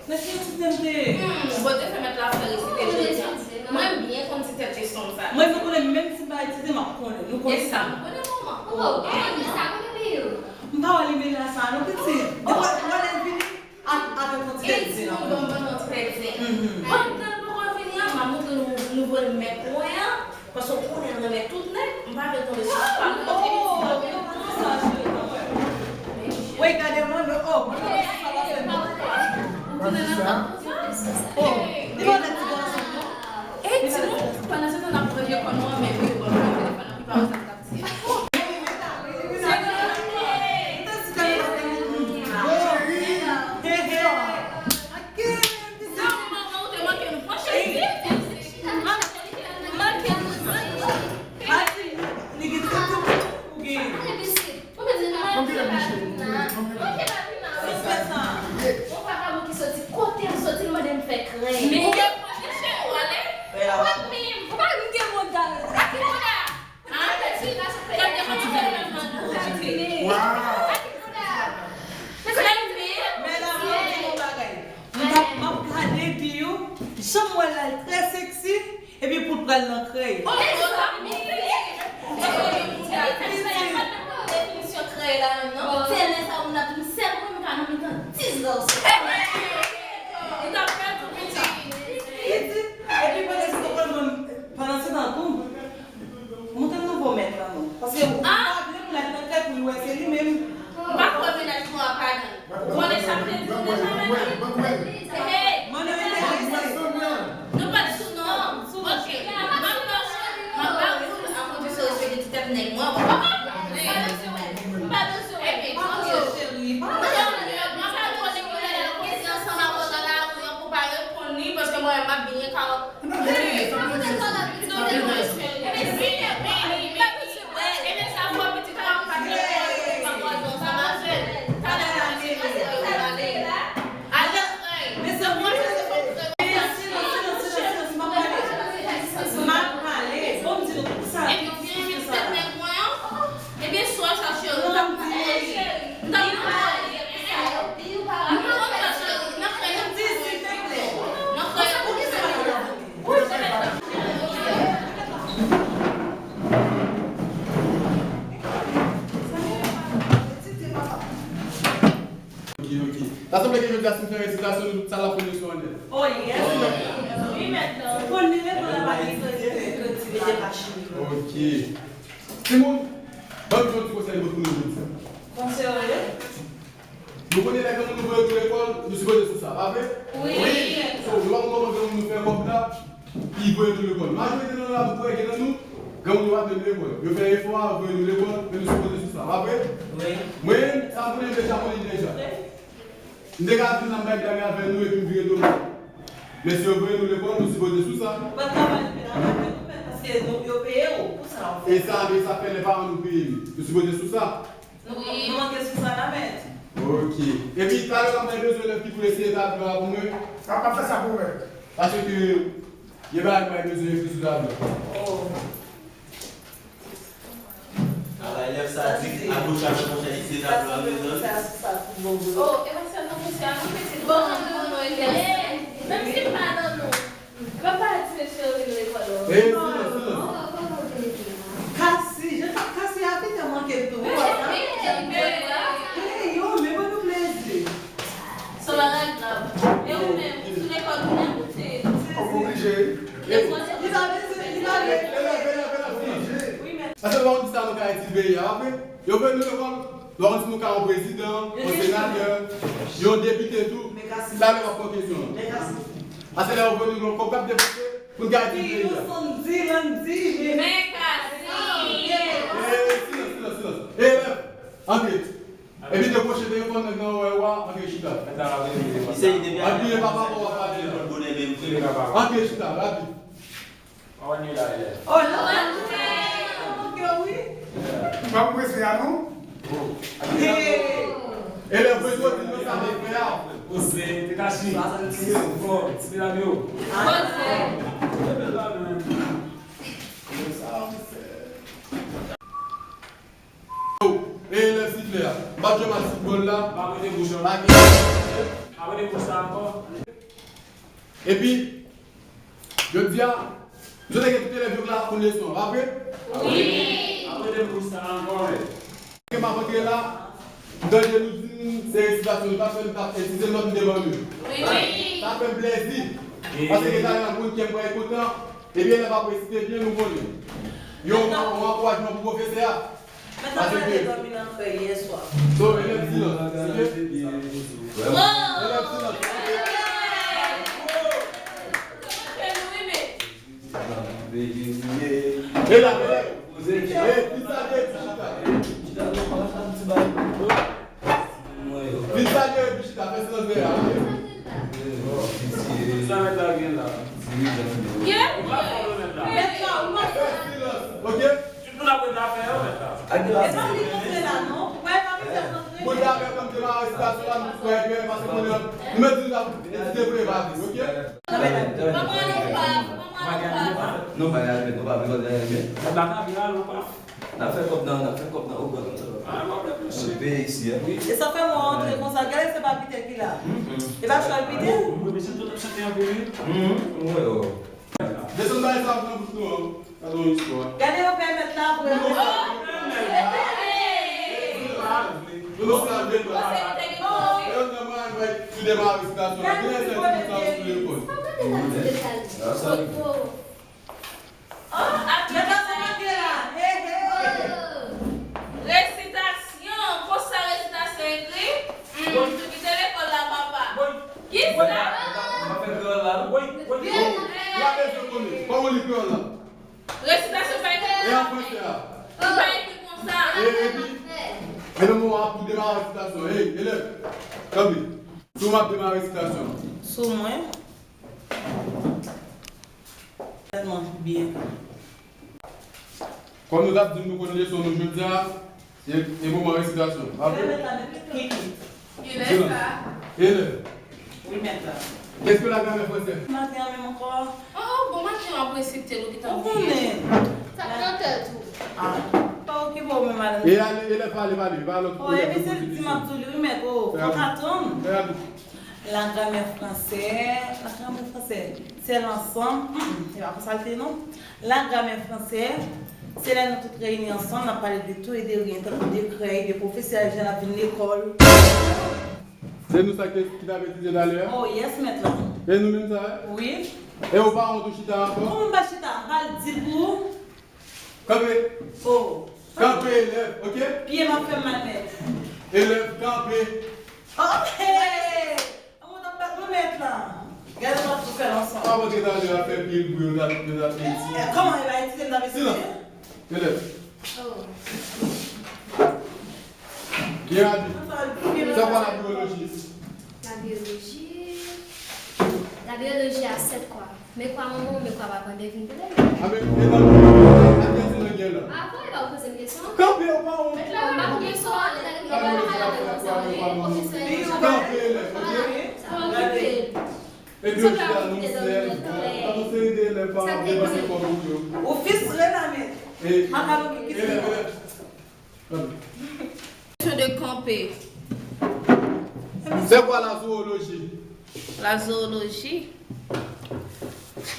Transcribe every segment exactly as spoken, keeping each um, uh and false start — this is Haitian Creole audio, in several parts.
Mèt yo ti tèm te. Hmm, Bondye fè mèt la fè resite jodi a. Mwen byen konn ti tèt jesyon sa. Mwen, mwen konnen menm si m pa etidye, m ap konnen. Nou konnen sa. E sa, m konnen manman. Oh, oh, sa, kote li ye? M pa wè li menm la sa, non, pitit. Depi lè l vini, ak, avèk yon ti tèt zen. Ban m, ban m yon ti tèt zen. Pandan l poko vini an, m a montre nou nouvo mèt mwen an. Paske w konnen l renmen tout nèg, m pa vle tonbe sou pa l. Oh, yo pa nan sa, cheri, non. Wi, gade manno, oh, manno, sa va fè mal. Ou konnen nan pa konsa? Oh, li pa nan ti gason, non. E timoun, pandan se tan n ap manje kò nou an, men wi, bon, mwen telefòn nan, pi pa wè sa m t ap di. Medam, mwen di yon bagay. M t ap, m ap gade di yo, jan m wè l la, l trè seksi, epi pou l pral nan krèy. Definisyon krèy la menm, non? Se lè sa moun ap di m sèl mwen, m ka nan mitan dis gason. Li t ap pèdi pitit. Li di, epi pandan se tan, pandan se tan tou, Montre m nouvo mèt lan non. Paske ou pa vle pou l al nan kay pou l wè se li menm. M pa kwè mennaj mwen an pa nan. Ou konnen sa m te di w deja, medam? Hey, hey. Manno enterese. Nou pa t sou non. Ok. M ap ba w, m ap ba w yon a kondisyon respekte ti tèt nèg mwen. Ou konprann? M pa bezwen wè. M pa bezwen wè. Epi, pa bezwen, cheri. Pa bezwen. M ap ba w kote pou l al koze ansanm avè w nan lari an pou pa reponn li, paske mwen menm m ap byen ka Ebyen, swa sa, cheri. M t ap di, cheri. M t ap di, cheri. M t ap di, cheri. Nan kreyòl. Nan kreyòl. Ok, ok. Sa sanble ke jodi a, si n fè resitasyon, nou tout sa l ap konnen sou annèt. Oh, yes. Wi, mèt. Ou konn li, lekòl la pa gen kredi, kredi, mete pa chini. Ok. Timoun, ban m yon ti konsèy pou nou jodi a. Konsèy, wi. Nou konnen lè granmoun nou voye nou lekòl, nou sipoze sou sa, pa vre? Wi. So, nou pa konn kòman granmoun nou fè kòb la, ki voye nou lekòl. Majorite nan nou la, nou kwè gen nan nou, granmoun yo pa t menm lekòl. Yo fè efò a, yo voye nou lekòl, men nou sipoze sou sa, pa vre? Wi. Mwen, sa m konnen, m deja konnen deja. M te ka vin la, m bay blag avè nou, epi m vire do m. Men si yo voye nou lekòl, nou sipoze sou sa. Ou pa t ka pale de pèt avè nou, mèt, paske nou, yo peye w pou sa w fè. E sa, e sa fè lè paran nou peye nou. Nou sipoze sou sa. Nou, nou manke sou sa la, mèt. Ok. Epi, talè la, m ta bezwen elèv ki pou eseye tablo a pou mwen. M ap fè sa pou mwen. Paske, gen bagay mwen bezwen ekri sou tablo. Oh. Ala elèv sadik, agoch agoch, eseye tablo a, mezanmi. Oh, e pa sèlman mesye a, non, pitit. Bon, bon, non, elèv. Menm si m pa nan nou. Papa a ti mesye yo vin lekòl yo. Hey, silans, silans. Kasi, jan sa Kasi a fè manke tou. Hey, yo, men ban nou plezi. Sa bagay grav. E ou menm, ou sou lekòl ou menm, ou se. Ou oblije. Li pa vle, li pa vle. Wi, men. Paske nou pa konn kisa nou ka itil peyi a, pa vre? Yo voye nou lekòl, nou pa konn si nou ka yon prezidan, yon senatè, yon depite tou. Talè w ap pran kesyon an. Paske lè yo voye nou lekòl, kòb k ap depanse pou n ka itil peyi a. Men Kasi. Eh, silans, silans, silans. Elèv, antre. Epi dekwoche telefòn nèg nan wè w a, antre chita. Antre papa w ap pale. Antre chita, rapid. Oh, non, non, non, non, non, wi. Pa prese a, non? Elèv, voye soti nan sa m ap fè a. Oze, te kache. Bon, ti medam yo. Oze. Yo, e elèv siflè a. M p ap jwe match foutbòl la. Pa mete bouch anba. Apre de kou sa ankò. Epi, jodi a, nou te gen tout elèv yo k la konn leson an, pa vre? Wi. Apre de kou sa ankò, men. Ke m ap antre la, m tande nou di m se resitasyon nou t ap fè, nou t ap etidye nòt m te ban nou. Wi. Sa fè m plèzi. Paske talè a moun kè m pral kontan. Epi elèv ap resite byen, nou konnen. Yon, yon ankourajman pou pwofesè a. Paske. So, elèv silans, ok? Elèv silans. E la, e la. E, ki sa de chita? Ki sa de chita? Fè silans dèyè a, ok? Sa mèt la gen la. Mèt la, ou pa fè silans, ok? Tout moun ap ret afè yo, mèt la. Moun la fè tann demare resitasyon la, nou kwè byen, paske konnen nou mèt di la, etidye vre, pa di, ok? Non, pa gade, non, pa vle gade, men. N ap fè kòb nan, n ap fè kòb nan, o, granmoun. Peye isi, a. E sa fè mwen antre konsa, gade se pa Pitè ki la. E pa Chòl Pitè? Mwen, mwen, mwen, mwen, mwen, mwen, mwen, mwen, Desann bagay sa pran bouch nou an. Gade yon istwa. Gade yon pèmèt la vre. Nou sa vle. Nou sa vle. Yo nan mwen mwen sou demare resitasyon la. Gen lè sèl ti sa sou lekòl. Mwen sa. Mwen sa mande la. He he. Resitasyon. Konsa resitasyon ekri? Hmm, nou kite lekòl la, papa. Kisa? Mwen fè kreyòl la, wi. Mwen bezwen konnen. Kòman w li kreyòl la? Resitasyon pa ekri konsa. E an fransè a? Li pa ekri konsa. E, epi, e nan moman ap pou demare resitasyon. Hey, elèv, kanpe. Sou m ap demare resitasyon. Sou mwen. Tèlman byen. Kòm nou t ap di m nou konn leson nou jodi a, se, se moman resitasyon. Apre? Silans. Elèv. Wi, mèt la. Kèske la gramè fransè? Maten an menm ankò. Oh, bon, maten an, an prensip, te nou gentan bliye. Ou konnen. Sa k nan tèt ou? Ah, pa okipe w, men madanm. E ale, elèv pale, pale, pa lòt. Oh, epi se li di m ap di w li, wi, mèt, oh, fò w ka tann. La grammaire française, la grammaire française, c'est l'ensemble, mm, mm, se pa konsa l te non. La grammaire française, se lè nou tout reyini ansanm, n ap pale de tout et de rien, tankou de krèy, de pwofesè, jan n ap vin lekòl. Se nou sa ki, ki t ap etidye talè a? Oh, yes, mèt la. E nou menm sa, e? Wi. E ou pa wont ou chita ankò? Kòman m pa chita? M pral di l pou ou. Kanpe. Oh. Kanpe, elèv, ok? Pye m ap fè m mal nèt. Elèv, kanpe. Oh, hey! An mwen t ap bat mwen mèt la. Gade m ap tou fè l ansanm. Avan ke talè a fè pye l bri, yo t ap, yo t ap etidye. Eh, kòman e pa etidye, m t ap etidye? Silans. Elèv. Oh. Bien habillé. C'est quoi la biologie? La biologie. La biologie a sept quoi. Men kwa manman w, men kwa papa w, devine pete. A, men, e nan, a, kèsyon nan gen la. Avan, e pa w poze m kesyon. Kanpe, ou pa wont. Mèt la, ou pa gen son, ou pa gen son, ou pa gen son. Kanpe, elèv, ok? Sa pa kanpe. Epi yo chita nan sèl, nan yon seri de elèv pa depanse kòb yo. Ou fistre la, men. E, elèv, elèv. Kesyon de kanpe. C'est quoi la zoologie? La zoologie.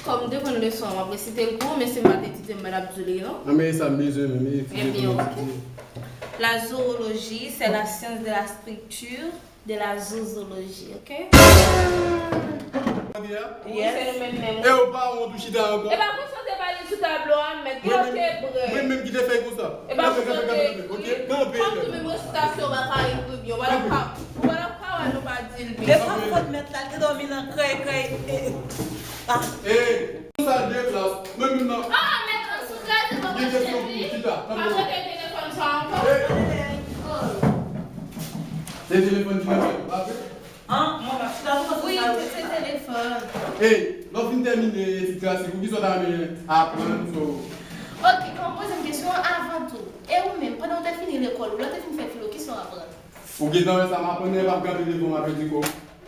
Kòm m te konn leson an, m ap resite l pou ou, men si m pa t etidye, m pa t ap di w li non. Non, men e sa m bezwen menm, e etidye pou m etidye. La zoologie, c'est la science de la structure de la zozoloji, ok? Yes. Wi, se nou menm menm. E ou pa wont ou chita ankò? E pa konsa w te pale sou tablo a, mèt, ki lè w te prè? Mwen menm ki te fè konsa. E pa konsa w te ekri. Ok, kanpe. Kòm nou menm resitasyon, w pa ka ekri byen. Ou pa t ap ka, ou pa t ap ka wè nou pa di l byen. E pa fòt mèt la, l te dòmi nan krèy, krèy. E, e, ah. E, nou sal de klas. Mwen menm nan. Ah, mèt, an sou klas, se pa gen kesyon pou chita. Pa chante. Telefòn sa ankò? Hey! Oh. Se telefòn ki nan tèt ou, pa vre? An, mwen pa chita pou konsa. Wi, se telefòn. Hey, lè w fin tèmine etid klasik ou, kisa w ta renmen aprann, so? Ok, kòm poze m kesyon an avan tou. E ou menm, pandan w te fini lekòl ou, lè w te fin fè filo, kisa w aprann? Ou gentan wè sa m aprann, men w ap gade devan w ap etidye kò w.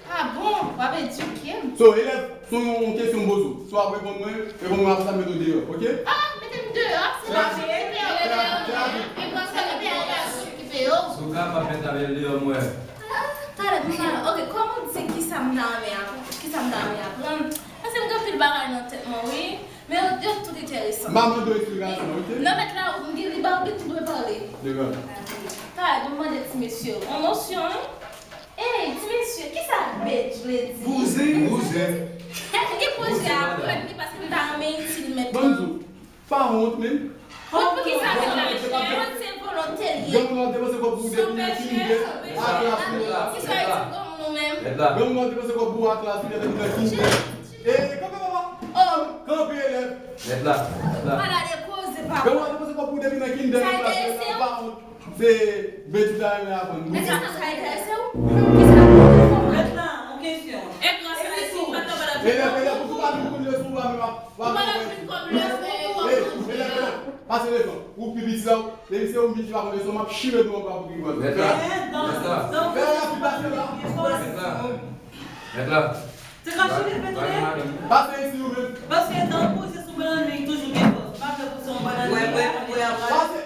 Ah bon? W ap etidye m? So, elèv, se yon kesyon m poze w. Si w ap reponn mwen, reponn mwen apre sa, m mete w deyò, ok? Ah, mete m deyò? Se pa vre. Se pa vre. E pran sa nan deyò la, okipe yo. Si w kapab, mete avè l deyò, m wè. Ah, talè, m pale. Ok, kòman w di kisa M ta renmen aprann. Kisa m ta renmen aprann? Paske m gen anpil bagay nan tèt mwen, wi. Men yo, yo tout enteresan. M pa mande w eksplikasyon, oke? Non, mèt la, m gen lib abit, m dwe pale. Devan. Talè, m mande ti mesye yo. Yon nosyon, wi. Ey, ti mesye, kisa badge vle di? Bouzen. Bouzen. M gen pwojè aprann li paske m ta renmen itil mèt lan. Ban m di w, pa wont, menm. Bon, poukisa se la? Wont se volonte li ye. Granmoun nan depanse kòb pou ou depi nan kinder a klas li. Kisa w di granmoun ou menm? Granmoun nan depanse kòb pou ou a klas li depi nan kinder. E, kanpe, papa. Oh, kanpe, elèv. Mèt la, mèt la. Ala de koze, papa. Granmoun nan depanse kòb pou ou depi nan kinder a klas li. Sa enterese w? Pa wont. Se betiz la yo aprann. Men sa, sa enterese w? Kisa? Mèt la, yon kesyon. E gran sa, e si, pa nan, pa nan. Elèv, elèv, ou pa vin kounye sou ou pa menm ap, ap. Ou pa nan vin kòm lèzè, kòm. Ey, elèv, elèv, pase devan. Ou pi piti la, depi se ou m vin ki pa konn leson, m ap chire dlo anba pou ki gwa. Mèt la. Mèt la. Fè la pi pase la. Mèt la. Mèt la. Se ka chire, mèt la. Pase isi ou menm. Paske tan pou se sou bannann li toujou gen fòs. Pa fè pou se yon bannann. Wè, wè, wè, wè. Pase.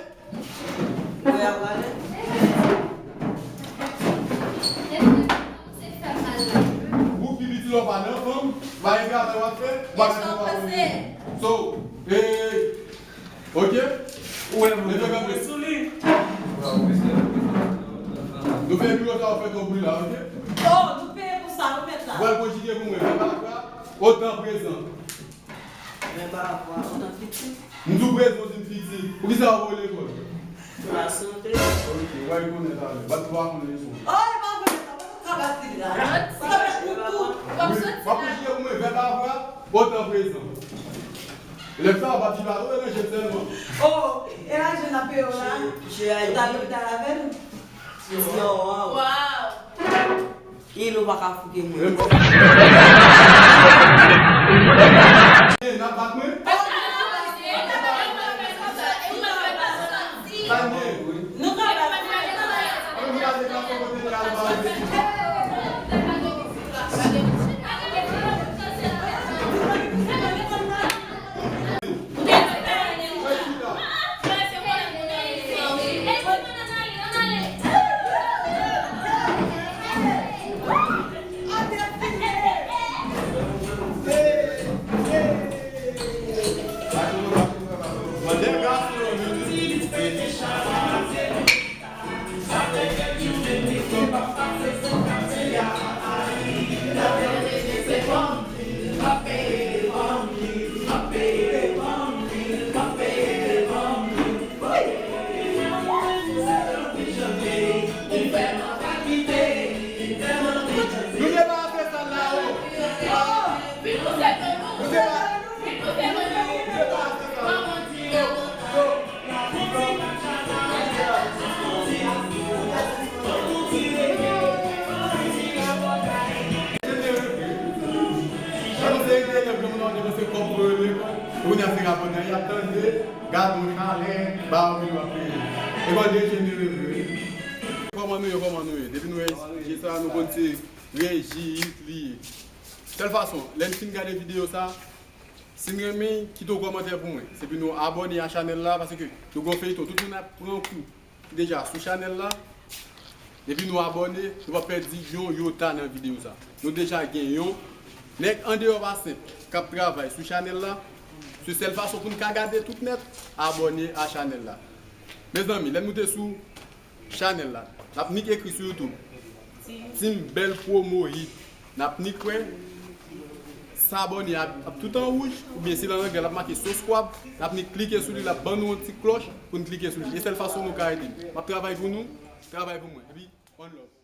Ou pi piti lè w pa nan fanm, pa gen travay w ap fè, w ap fè travay. So, eh, oke? Ou wè, mwen, mwen sou li. Nou fè biro sa, w fè twòp bri la, oke? Oh, nou peye pou sa, wi, mèt la. W al konjige pou mwen, fè pa, pa, otan prezan. Men pa rapò a, otan fiti. M di w prezan, otan fiti. Poukisa w pa lekòl? Pou lasante. Ok, w a konnen talè. Bat pou w a konnen leson. Oh, e pa vre, sa pa ka bat li la. Sa fè pou tou. W ap konjige pou mwen, vèb avwa, otan prezan. Lè sa, w ap viv avè w, e nan jèn sèlman. Oh, e lajan n ap peye w la? Misye, misye a di. Talè w ta avè nou? Wow. Wow. E nou pa ka fouke mwen. N ap bat mwen? Sa n gen? Ann nou gade nan fò kote li al ba yo. Nou te pa fè sa la, o. Nou te pa, nou te pa fè sa la. Jan nou se rete elèv, jan nou te panse kòb pou yo lekòl, kounye a se rapòtè y ap tande, gade yon chalè, ba yo vin w ap peye. Lekòl dejenere vre wi. Kòman nou ye, kòman nou ye? Depi nou wè je sa, nou konn se Reji Yit li ye. Sèl fason, lè n fin gade videyo sa, si n renmen, kite yon kòmantè pou mwen. Epi nou abòne a chanèl la, paske nou gen yon feyton. Tout moun ap pran kou deja sou chanèl la. Epi nou abòne, nou p ap pèdi yon yota nan videyo sa. Nou deja gen yon nèg andeyò pa senp k ap travay sou chanèl la. Se sèl fason pou n ka gade tout nèt, abòne a chanèl la. Mezanmi, lè nou te sou chanèl la, n ap nik ekri sou YouTube Team Bèl Promo Hit. N ap nik wè sabòne a ap tout an wouj, oubyen si l an anglè l ap make subscribe, n ap nik klike sou li, l ap ban nou yon ti klòch pou n klike sou li. E sèl fason nou ka ede m. M ap travay pou nou, travay pou mwen. Epi, one love.